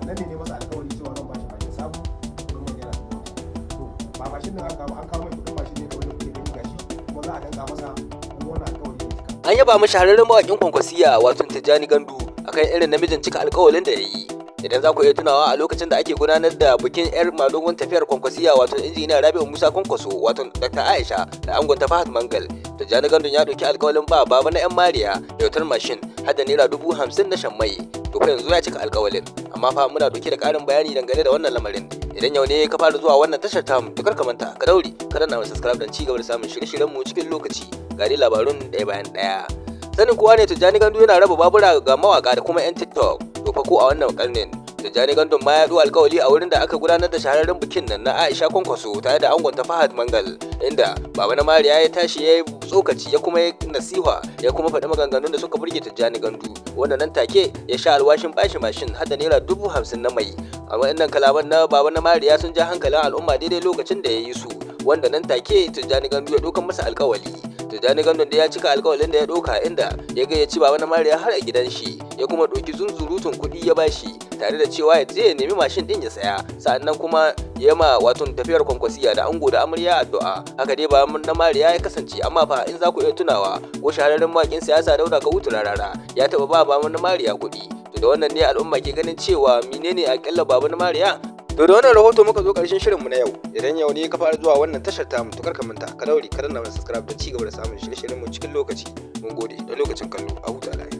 Nan ne masa alƙawari cewa zan bashi mashin sabo, kuɗin mai naira 50,000. To, ba mashin din aka kawo, an kawo mai kuɗin mashin ne kamar da kuke gani gashi, kuma za a danka masa, kuma wannan alƙawari ne cika. An yaba mu shahararren mawaƙin Kwankwasiya, wato Tijjani Gandu, akan irin namijin cika alƙawalin da ya yi. Idan za ku iya tunawa, a lokacin da ake gudanar da bikin 'yar madogon tafiyar Kwankwasiya, wato Injiniya Rabi'u Musa Kwankwaso, wato Dr. Aisha, da angon ta Fahad Mangal, Tijjani Gandun ya ɗauki alƙawalin ba Baba na 'yan Mariya kyautar mashin har da naira 50,000 na shan mai. To fa yanzu ya cika alƙawalin, amma fa muna ɗauke da ƙarin bayani dangane da wannan lamarin. Idan yau ne ka fara zuwa wannan tashar tamu, to kar ka manta ka daure ka danna mana subscribe don ci gaba da samun shirye-shiryen mu cikin lokaci. Ga dai labarun ɗaya bayan ɗaya. Sanin kowa ne Tijjani Gandu yana raba babura ga mawaka da kuma 'yan TikTok. To fa ko a wannan karnin Tijjani Gandun ma ya ɗau alkawali a wurin da aka gudanar da shahararren bikin nan na Aisha Kwankwaso tare da angon ta Fahad Mangal, inda Baba na Mariya ya tashi ya yi tsokaci, ya kuma yi nasiha, ya kuma faɗi maganganun da suka burge Tijjani Gandu, wanda nan take ya sha alwashin bashi mashin har da naira 50,000 na mai. A waɗannan kalaman na Baba na Mariya sun ja hankalin al'umma daidai lokacin da ya yi su, wanda nan take Tijjani Gandu ya ɗaukan masa alkawali. Tijjani Gandun da ya cika alkawalin da ya ɗauka, inda ya gayyaci Baba na Mariya har a gidan shi, ya kuma ɗauki zunzurutun kuɗi ya bashi, tare da cewa ya je ya nemi mashin ɗin ya saya. Sa'annan kuma ya ma wato tafiyar Kwankwasiya da ango da amarya addu'a. Haka dai Baba na Mariya ya kasance. Amma fa in za ku iya tunawa, ko shahararren mawaƙin siyasa Dauda Kahutu Rarara ya taɓa ba Baba na Mariya kuɗi. To da wannan ne al'umma ke ganin cewa menene akalla Baba na Mariya. To da wannan rahoto muka zo ƙarshen shirinmu na yau. Idan yau ne ka fara zuwa wannan tashar tamu, to kar ka manta ka daure ka danna mana subscribe don ci gaba da samun shirye-shiryenmu cikin lokaci. Mun gode da lokacin kallo, a huta lafiya.